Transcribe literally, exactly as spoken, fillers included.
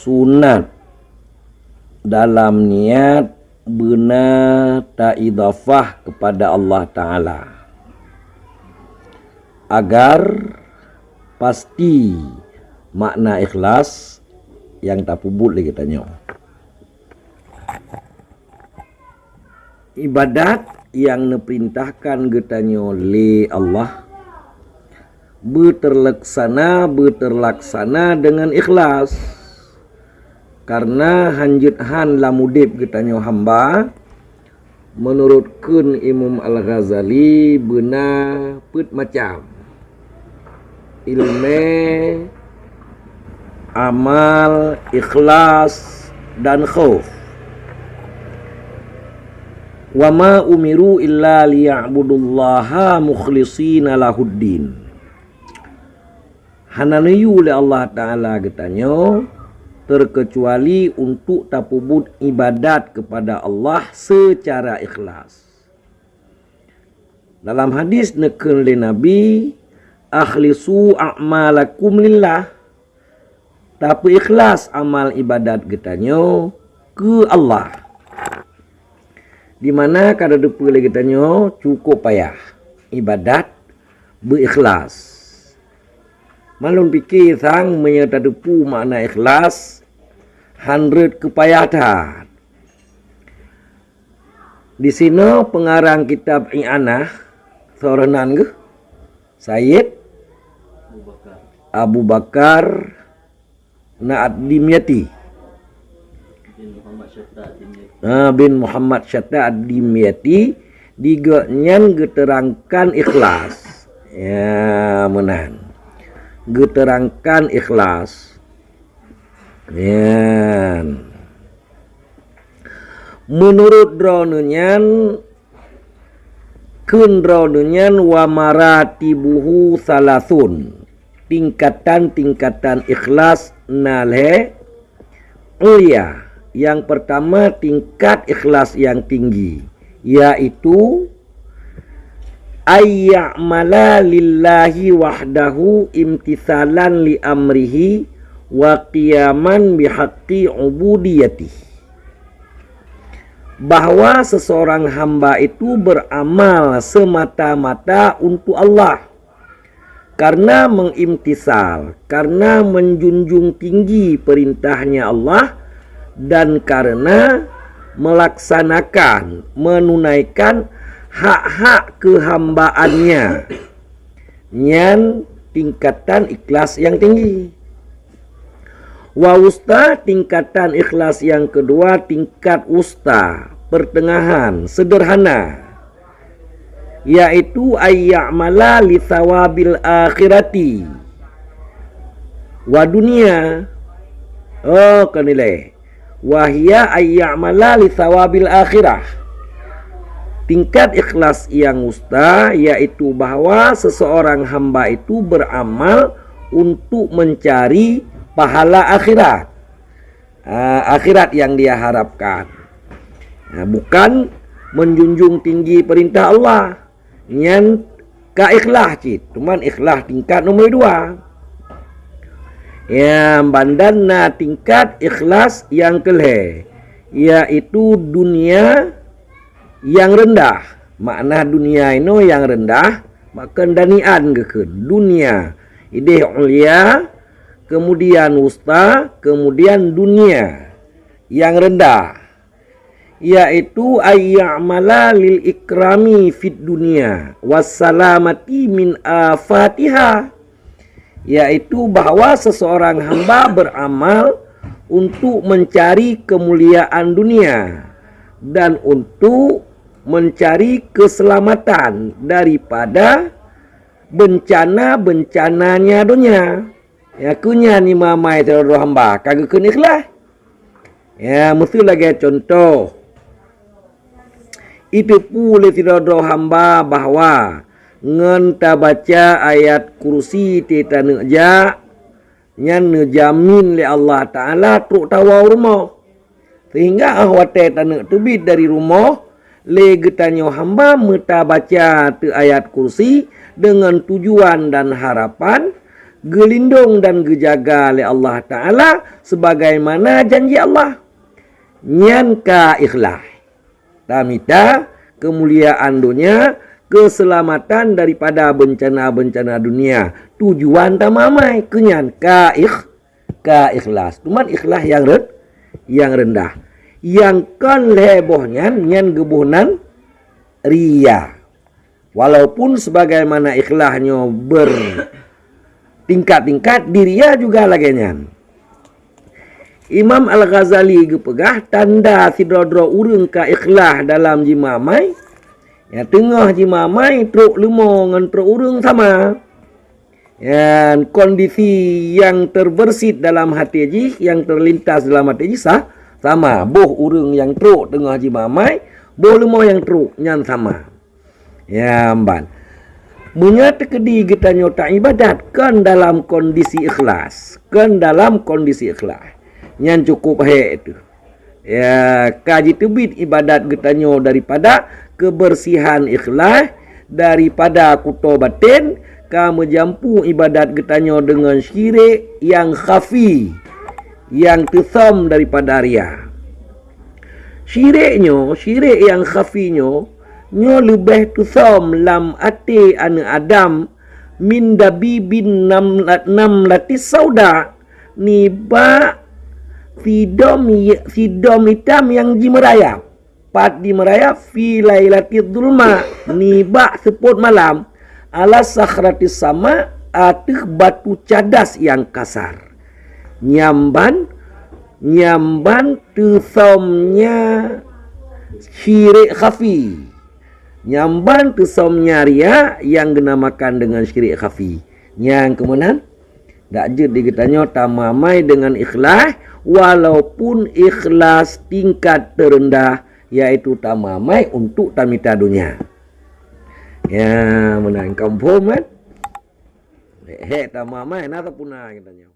Sunat dalam niat beuna taidhafah kepada Allah Taala, agar pasti makna ikhlas nyang tapeubuet lé geutanyoe. Ibadat nyang neupeurintahkan geutanyoe lé Allah beuteurlaksana, beuteurlaksana deungon ikhlas. Kareuna hanjeuet han lam udeb geutanyoe hamba, meunurot kheun Imam Al-Ghazali, beuna peuet macam: ileumé, amal, ikhlas, dan khauf. "Wa ma umiru illa liya'budullaha mukhlishina lahuddin." Hana neuyue lé Allah Taala geutanyoe teukeucuali untuk tapeubuet ibadat keupada Allah seucara ikhlas. Dalam hadis neukheun lé Nabi, "Akhlisu a'malakum lillah." Tapeu-ikhlas amal ibadat geutanyoe keu Allah. Di mana ka teupeue lé geutanyoe cukôp payah ibadat beu-ikhlas. Malum pike sang meunyoe tateupeue makna ikhlas, han rhot keu payah that. Disinoe peungarang kitab I'anah, soe nan geuh? Sayyid Abu Bakar na Ad-Dimyati. Ah, bin Muhammad Syatta Ad-Dimyati, di gobnyan geuteurangkan ikhlas. Ya, meunan. Geuteurangkan ikhlas. Nyan. Meunurot droeneuh nyan, kheun droeneuh nyan, "Wa maratibuhu salasun." Tingkatan-tingkatan ikhlas na lhée. Ulya, yang pertama tingkat ikhlas yang tinggi, yaitu ayya'mala lillahi wahdahu imtithalan li amrihi wa qiyaman bihaqqi ubudiyatihi. Bahwa seseorang hamba itu beramal semata-mata untuk Allah, karena mengimtisal, karena menjunjung tinggi perintahnya Allah, dan karena melaksanakan, menunaikan hak-hak keuhambaannya. Nyan tingkatan ikhlas yang tinggi. Wa wusta, tingkatan ikhlas yang kedua, tingkat wusta, pertengahan, sederhana, yaitu ayya'mala li thawabil akhirati wa dunya. Oh, keu nilai. Wa hiya ayya'mala li thawabil akhirah. Tingkat ikhlas yang wusta, yaitu bahwa seseorang hamba itu beramal untuk mencari pahala akhirat. Ah, akhirat yang dia harapkan. Ah, bukan menjunjung tinggi perintah Allah. Nyan ka ikhlas cit, cuman ikhlas tingkat nomor dua. Ya, bandan na tingkat ikhlas yang keulhée, yaitu dunia yang rendah. Makna dunia inoe yang rendah, maka danian geukheun dunia. Ideh ulia, kemudian wusta, kemudian dunia yang rendah, yaitu ayya'mala lil ikrami fid dunya wassalamati min afatiha, yaitu bahwa seseorang hamba beramal untuk mencari kemuliaan dunia dan untuk mencari keselamatan daripada bencana-bencananya donya. Ya, keu nyan imamai sidroe hamba ka geukheun ikhlas. Ya, miseu lagée cuntoh, iteupeue lé sidroe hamba bahwa ngon tabaca ayat kursi teuh taneuk jak, nyan neujamin lé Allah Taala trok tawoe u rumoh. Sehingga óh watée taneuk teubiet dari rumoh, Lé geutanyoe hamba meutabaca teu ayat kursi deungon tujuan dan harapan geulindong dan geujaga lé Allah Ta'ala sebagaimana janji Allah. Nyan ka ikhlas. Tamita keumuliaan donya, keuseulamatan daripada beuncana-beuncana dunia. Tujuan tamamai keunyan ka ikh-, ka ikhlas. Cuman ikhlas nyang ren-, nyang reundah. Nyang kon lhée boh nyan, nyan geuboh nan riya. Walaupun sebagaimana ikhlas nyoe bertingkat-tingkat, di riya juga lagée nyan. Imam Al-Ghazali geupeugah, tanda sidroe-droe ureuëng ka ikhlas dalam jimamai, ya, teungoh jimamai trok leumo ngon trok ureuëng sama. Nyan kondisi nyang terbersit dalam hati jih, nyang terlintas dalam hati jih sah, sama. Boh ureuëng nyang trok teungoh jimamai, boh leumo nyang trok nyan sama. Nyan ban. Meunyoe teukeudi geutanyoe taibadat kon dalam kondisi ikhlas, kon dalam kondisi ikhlas, nyan cukup hék teuh. Ya, ka jiteubiet ibadat geutanyoe daripada keubeursihan ikhlas, daripada kuto baten, ka meujampu ibadat geutanyoe deungon syirik nyang khafi, nyang teusom daripada riya. Syirik nyoe, syirik nyang khafi nyoe, nyoe leubeh teusom lam até aneuëk Adam min dabibin nam-, namlatis sauda, nibak sidom, sidom itam nyang jimeurayap. Pat jimeurayap fi lailatidh dhulma, nibak seupôt malam, ala sakhratis sama, ateueh batu cadas nyang kasar. Nyan ban, nyan ban teusomnya syirik khafi. Nyan ban teusomnya riya nyang geunamakan deungon syirik khafi. Nyang keumeunan, dak jeuet di geutanyoe tamamai deungon ikhlas, walaupun ikhlas tingkat teureundah, yaitu tamamai untuk tamita donya. Ya, meunan, confirm kan? Hék tamamai, na tapuna geutanyoe.